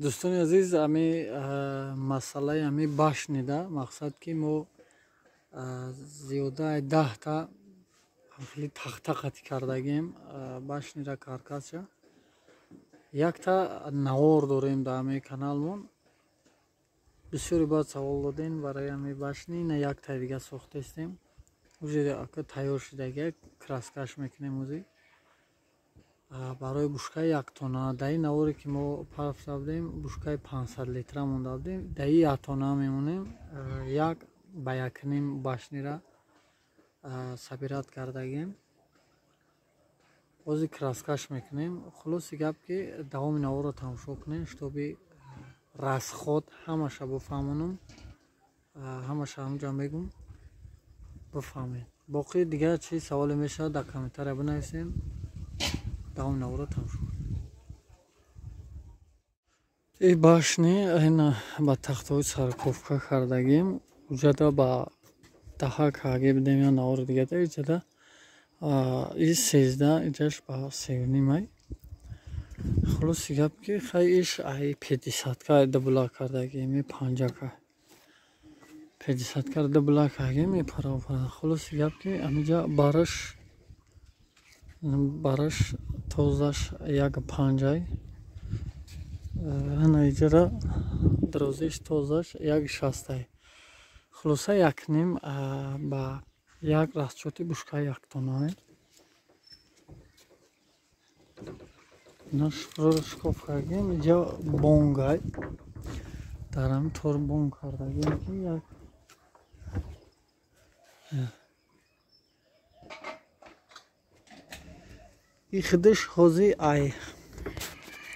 Дӯстони азиз, ами масъалаи ами башнида мақсад ки мо зиёдаи 10та хеле тахта қатӣ кардагем башнира каркасша. Якта навор дорем дар ами каналмон. Бисёре баъд савол додем барои ами башни, ина яктаи дига сохтаистем. Уже ака тайёр шудагия, краскаш мекунем ӯзи. Барои бушкаи яктона дар ин наворе ки мо пафта будем, бушкаи 500 литра монда будем, дар ин яктона мемонем. Як ба якним башнира собират кардагем. Ҳозир краскаш мекунем. Хулоси гап ки давоми наворро тамошо кунем, шитоби расход ҳамаша бифаҳмонам, ҳамаша ҳамҷа мегум, бифаҳмед. Боқӣ дигар чи саволе мешавад дар комментария бинависем. Давоми наворро тамошо кунем. И башни ина ба тахтаҳои сарковка кардагем. Уҷада ба даҳа каге бидем я навори дигада иҷада и 13 иҷаш ба 3,5. Хулоси гап ки хай иш ай пятидесятка дубла кардагем, и панҷака пятидесятка дубла кардагем, и парапара. Хулоси гап ки амиҷа бараш тозаш 1,5, ана иҷара дарозиш тозаш 1,60. Хулоса якним ба як расчоти бушкаи яктонае. Шкоф кардем, иҷа бонгай дар ҳами тор бонг кардагем ки як и худаш ҳозир ай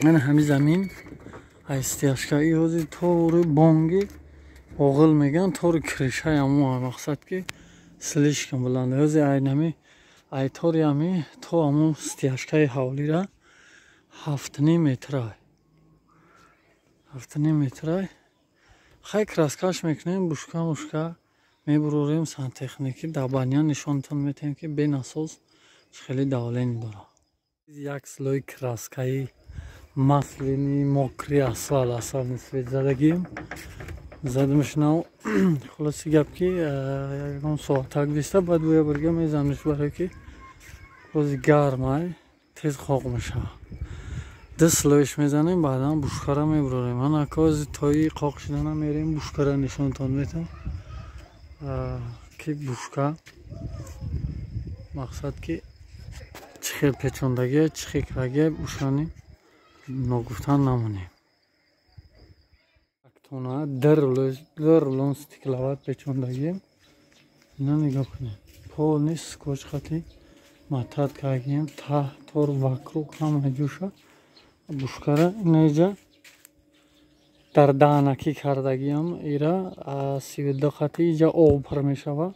ана ҳами замин ай стяжка и ҳозир тори бонги оғил мегӯянд, тори крышаи ҳамо мақсад ки слишком баланд. Ҳозир ай нами ай тори ҳами то ҳамон стяжкаи ҳавлира 7,5 метрай. 7,5 метрай. Хай краскаш мекунем, бушка мушка мебурорем сантехники дар баня нишонтон метаҳем ки бенасос хеле давление дорад. Як слой краскаи маслини мокри асфал асфал нисбат задагим. Задамш нав. Хулоси гап ки ягон соатак виста баъд боя бурга мезанамш барое ки рози гармай тез хоқ мешавад. Ду слоиш мезанем, баъдан бушкара мебурорем. Ана кози тои қоқ шудана мерем, бушкара нишонтон метам ки бушка мақсад ки чӣ хел печондагия, чӣ хел кардагия, бушани ногуфтан намонем. Яктона ду рулон стекловат печондагием. Ина нигоҳ кунем. Полный скотч хати матат кардагием, таҳ тор вокруг ҳама ҷӯша. Бушкара инаҷа дар даҳанакӣ кардагиам, ира 32 хати иҷа об пур мешавад.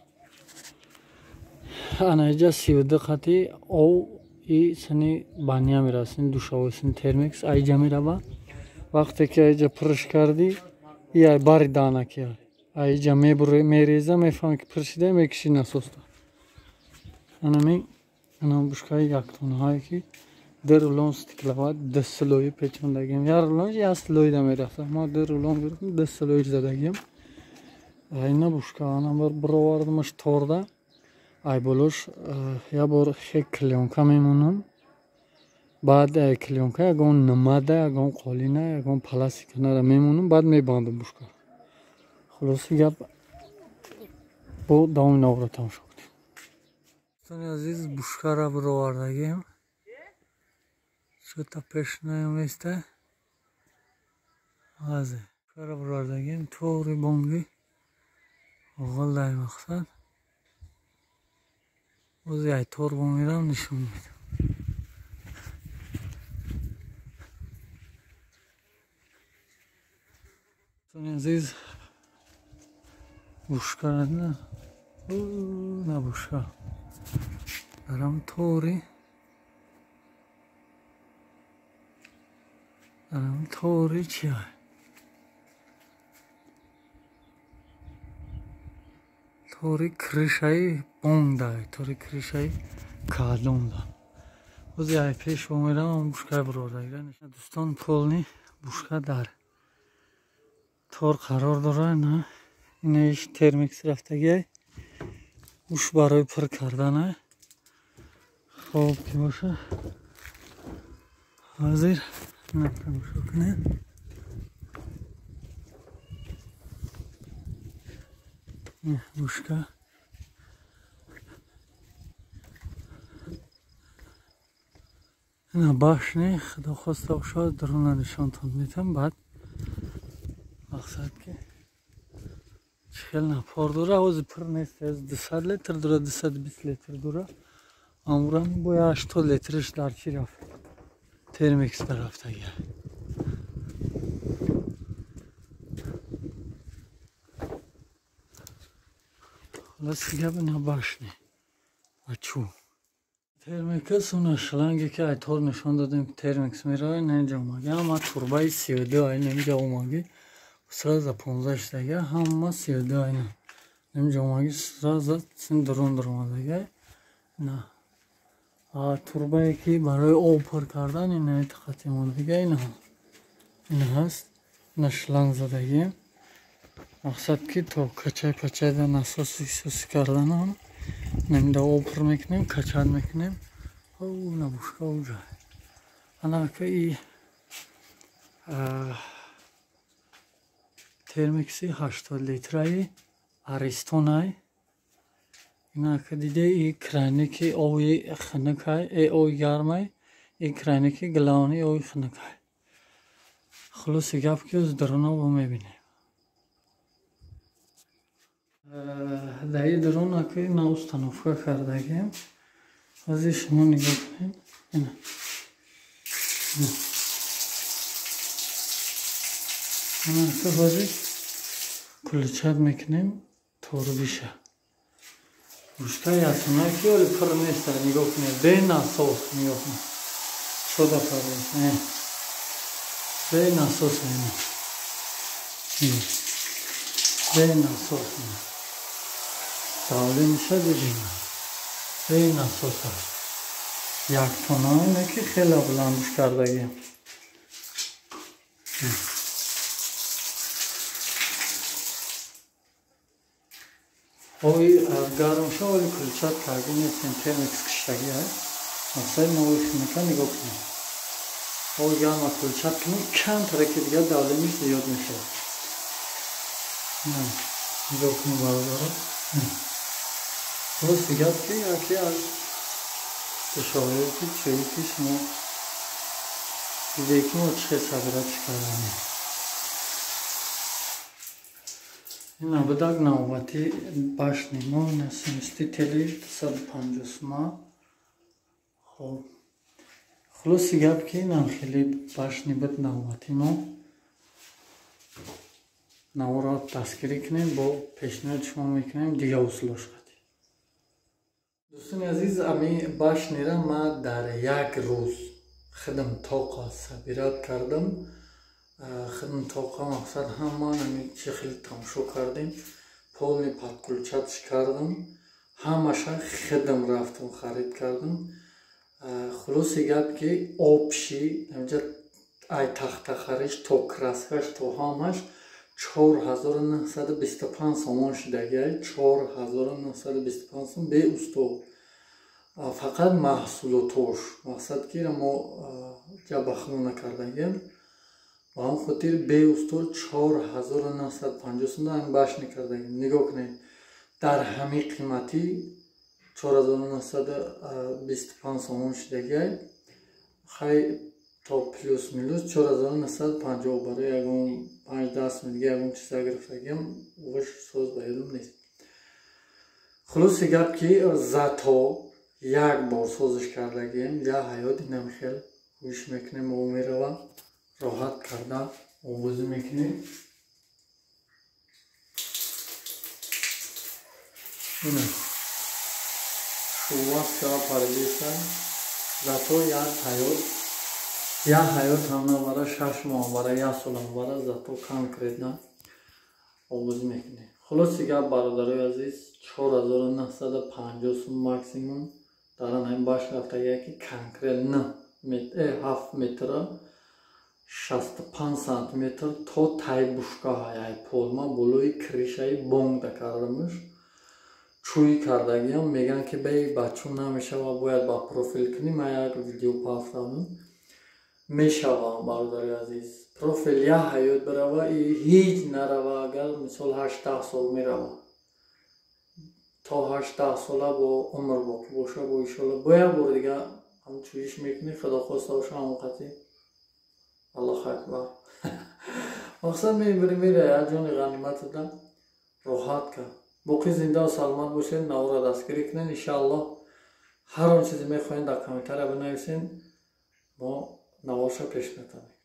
Ана иҷа 32 хати об и сини баня меравад, сини душавой, сини термикс аиҷа меравад. Вақте ки аиҷа пурш кардӣ, и ай бари даҳанакӣ аиҷа мереза, мефаҳмӣ ки пур шуда, мекишӣ насоста. Анами ана бушкаи яктонаҳое ки ду рулон стекловат ду слои печондагием. Як рулон як слоида мерафта. Ма ду рулон гирифтем, ду слоиш задагием. Ина бушка ана бор бировардамаш торда. Ай болош як бор хе клеёнка мемонам. Баъд клеёнка ягон намада, ягон қолина, ягон пластиканара мемонам, баъд мебандам бушка. Хулоси гап бо давоми наворро тамошо кунем. Дӯстони азиз, бушкара бировардагием. Что-то пеш наёместа. Азе. Бушкара бировардагием, тори бонги оғилдай мақсад. Ози ай тор бомирам нишон медам. Дӯстони азиз, бушкара на бушка. Дарам тори тори чи тори крышаи бонда, тори крышаи калонда. Ози ай пеш омедам бушкаи бировардагира. Дӯстон, полни Бушка дар тор қарор дорад. На инаиш термикс рафтагиай, уш барои пур кардана. Хоб ки боша, ҳозир на тамошо кунед. Бушка ина башни, худо хоста бошад, дуруна нишонтон метам. Баъд мақсад ки чӣ хел напор дора. Ҳозир пур нест, 200 литр дора, 220 литр дора. Амурами боя 80 литриш дар чӣ рафт, термикс дарафтага. Хулоси гап, ина башни бачу термикс. Уна шланге ки айтор нишон додем, термикс меравад, ина инҷа омаги. Ҳама турбаи 32 айна инҷа омаги, сразу 15 штага, ҳама 32 айна инҷа омаги, сразу син дурун дуромадага. На турбае ки барои об пур кардан, ина тақати омадага, ина ҳаст, ина шланг задагием. Мақсад ки то качай пачайда насоси соси карданам, намида об пур мекунем, качат мекунем. На бушка уҷа анака и термикси 80 литраи Аристонай. Инака диде, и краники оби хунукай, оби гармай, и краники главни оби хунукай. Хулоси гап ки оз дуруна бо мебинем. Дар ин дуруна ки ина установка кардагем, ҳозир шумо нигоҳ кунед. Ина ина ҳозир куличат мекунем торбиша. Бушкаи асона ки оли пур нест, нигоҳ кунед, бе насос нигоҳ кунед, шода парвоз, бе насос, ина бе насос давле мешад, ина бе насос аст. Як тона ине ки хеле баландш кардагием. Оби гармша оли кулчат карди нестем, термикс киштаги ай. Мақсади мо оби хунука нигоҳ кунем. Оби гарма кулчат кунем, камтаре ки дигар давлениш зиёд мешавад. Нигоҳ кунем, бародаро. Хулоси гап ки яке аз душвориҳое ки чое ки шумо дидед ки мо чӣ хел сабират чӣ карданем. Ина будак навбати башни мо, ина сместители 250 сума. Хоб, хулоси гап ки инам хеле башни буд навбати мо. Наворо дастгирӣ кунем, бо пешниҳод шумо мекунем дигар усулош қати. Дӯстони азиз, ами башнира ма дар як рӯз худам тоқа сабират кардам. Худам тоқа мақсад ҳама ами чӣ хел тамошо кардем, полный подключатш кардам, ҳамаша худам рафтам харид кардам. Хулоси гап ки обши инҷа ай тахтахариш то краскаш то ҳамаш 4925 сомон шудагиай, 4925 сом бе усто. Фақат маҳсулотош, мақсад ки мо ҷабахмо накардагием, ба ҳам хотир бе усто 4950 сом ҳам башни кардагием. Нигоҳ кунед, дар ҳамин қиматӣ 4925 сомон шудагиай. Хай то плюс минус 4950 барои ягон 5-10 сом дига ягон чиза гирифтагиам, оваш соз ба ёдам нест. Хулоси гап ки зато як бор созиш кардагием, я ҳаёт инам хел гӯш мекунем, об мерава, роҳат карда обозӣ мекунем. Ина шуваска паридеса, зато як ҳаёт, як ҳаёт ҳам набара, 6 моҳ бара, як солам бара, зато конкретно обозӣ мекунем. Хулоси гап, бародарои азиз, 4950 сум максимум дар ҳамин баш рафтагия ки конкретно 7 метра 65 сантиметр то тай бушкаҳай, ай полма болои крышаи бонг да кардамш, чӯй кардагиам. Мегӯянд, ки баи бачун намешава, бояд ба профил кунӣ. Ман як видео пафтам, мешава, бародари азиз. Профил як ҳаёт бирава и ҳеҷ нарава. Агар мисол 8-10 сол мерава, то 8-10 сола бо умр боқӣ боша, бо иншолло бо як бори дига ҳам чӯиш мекунӣ, худо хоста боша, ҳамон қатӣ. Аллоҳу акбар. Мақсад, мебири, мера, як ҷони ғаниматада роҳат кард. Боқӣ зиндаву саломат бошед, навора дастгирӣ кунед. Иншааллоҳ, ҳар он чизе мехоҳед, дар комментария бинависед, мо наворша пеш метавонем.